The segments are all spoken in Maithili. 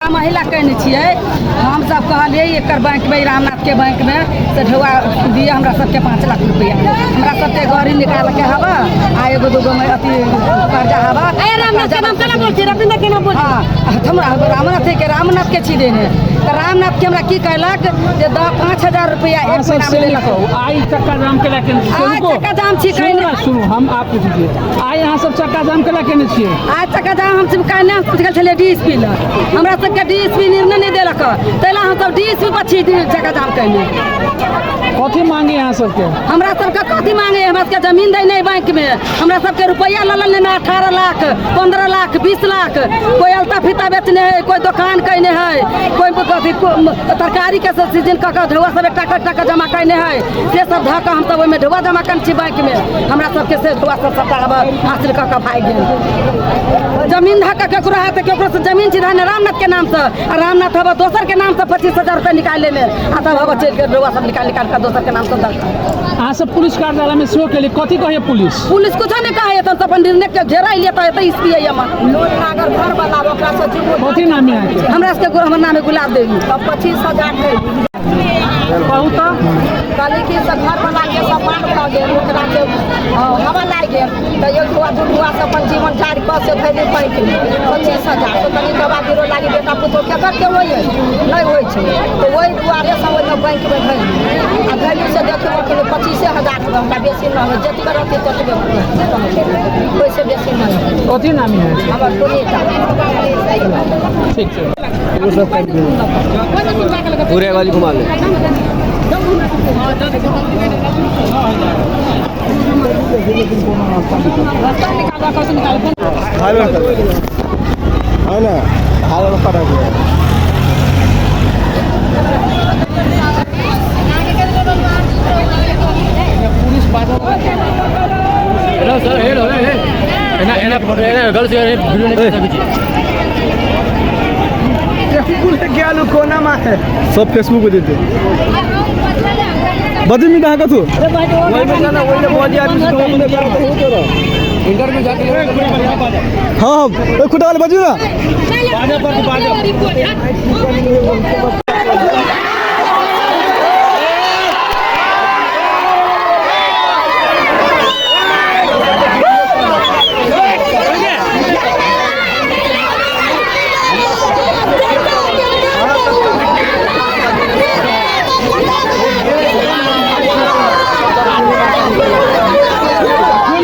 महिला कहने छियै, हमसब कहलियै एकर बैंक में, रामनाथ के बैंक में से ढौआ दिए हमरा सबके 5 लाख रुपया, हमरा सबके गाड़ी निकाल के हवा आ एगो दूगो में अथी कर्जा हवा। रामनाथ के नाम केना बोल छी? रविंद्र के नाम बोल छी? हाँ, हम रामनाथ के छी देने। तऽ रामनाथ के हमरा की कहलक जे 5,000 रुपया एक महीना में देलक। आई चक्का जाम केला केने छियै? आइ चक्का जाम छी सुनू ना, सुनू, हम आप पूछै छियै, आइ अहाँ सब चक्का जाम केला केने छियै? आइ चक्का जाम हम सब कहने हम गेल छलियै डीएसपी लग, हमरा सबके डीएसपी निर्णय नहि देलक, ताहि लए हमसब डीएसपी पर छी चक्का जाम केने। कथी मांगे अहाँ सबके? हमरा सबके कथी मांगे? हमरा सबके जमीन दै नहि बैंक में, हमरा सबके रुपया लऽ लेने 18 लाख, 15 लाख, 20 लाख। कोई अलता फीता बेचने है, कोई दोकान कयने है, कोई कथी तरकारी के सब सीजन कऽ कऽ ढौआ सब एकटा एकटा जमा कयने है, से सब धऽ कऽ हमसब ओहिमे ढौआ जमा कयने छी बैंक में। हमरा सबके से ढौआ सब सबटा हासिल कऽ कऽ भागि गेल। जमीन धऽ कऽ केकरो है तऽ केकरो से जमीन छी धने रामनाथ के नाम से, आ रामनाथ हवा दोसर के नाम से 25,000 रुपया निकालि लेने, आ तब हवा चलि गेल ढौआ सब निकालि निकालि कऽ दोसर के नाम से दऽ कऽ। अहाँ सब पुलिस कार्यालय में सेहो केलियै, कथी कहैया पुलिस? पुलिस कुछो नहि कहैया, तऽ अपन निर्णय के घेरा अयलियै तऽ एतऽ एसपी अइया। लोन नागर घर बना ओकरा से जीवो। कथी नाम है अहाँके? हमरा सबके हमर नाम है गुलाब देवी। तब 25,000 के कहू तऽ। कहली कि से घर बना के सामान भऽ गेल, ओकरा के हवा लागि गेल, तऽ एक ढुआ दू ढुआ से अपन जीवन जारी कऽ से धैली बैंक में 25,000। तऽ कनि दवा बीरो लागि बेटा पुतोह केकर के होइ है, नहि होइ छै, तऽ ओहि दुआरे से ओहिमे बैंक में धैली, आ धैली से देखियौ अखन 25,000 हमरा बेसी नहि होइ, जतबे रहतै ततबे ओहिसँ बेसी नहि होइ। कथी नाम है? हमर पुनीता। ठीक छै। पूरे वाली घुमा ले। है ना, हाईवे पर आ गया। हेलो सर, हेलो, हे एना एना एना गलत से वीडियो नहीं सकी। कोना में है सब फेसबुक पे देते। बजी में कहाँ कथु? हाँ हाँ, खुटा वाले बजू ना।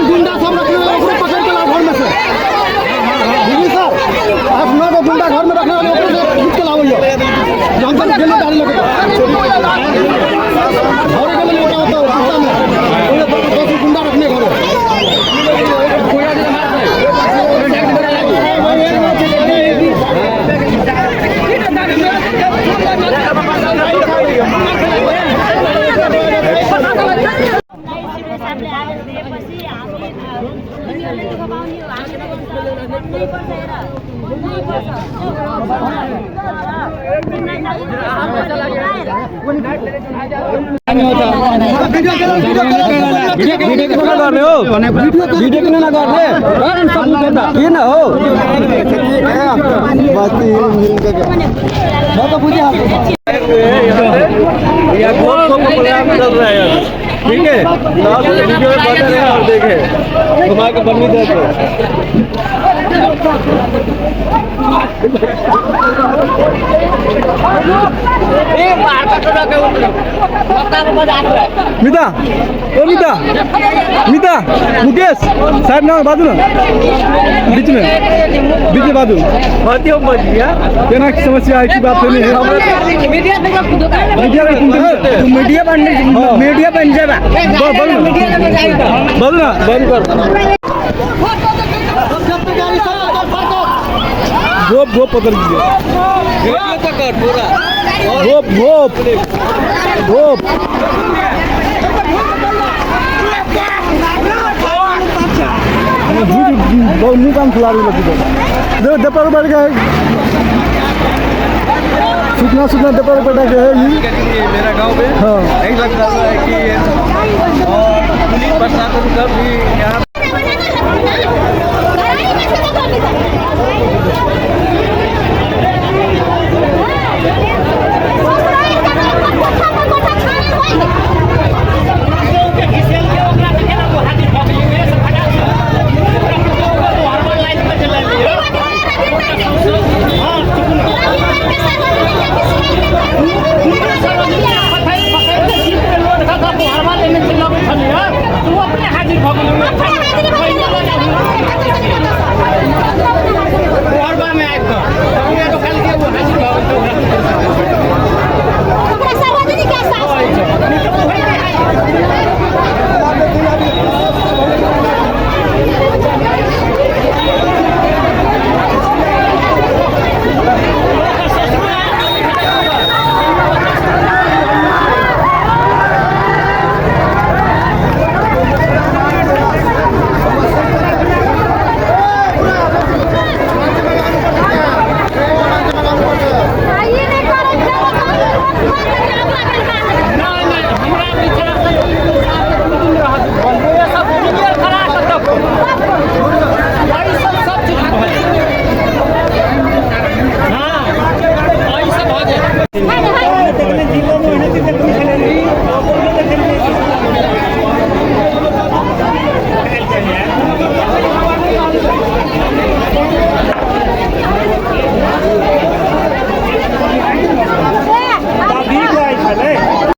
गुंडा सब रखने वाले ओकरो पकड़ के लाओ घर में से। दीदी सर, 8-9 गो गुंडा घर में रखने वाले ओकरो से खींच के लाओ। हम सब गेले डाली लगे घरे गेले मोटा होता है में 10 गुंडा रखने घरे। भिडियो किन गर्ने हो? भिडियो किन नगर्ने? किन हो? म त बुझिहाल्छु। चल रहा है, ठीक है, वीडियो में बता रहे हैं और देखे घुमा के बन्नी देते। मिता, ओ मिता, मिता, मुकेश साहब ना बाजू ना, बीच में, बीच में बाजू। केना की समस्या है, की बात नहीं है। मीडिया बन, मीडिया बन जाए। बाजू ना, बंद कर। गोप गोप पकड़ लीजिए। पकड़ पूरा। गोप गोप गोप। मुँह काम खुला रही लगी देखो दपर बढ़ गए, सुतना सुतना दपर बढ़ गए है ये मेरा गांव में। हाँ, यही लगता है कि और पुलिस प्रशासन सब भी यहाँ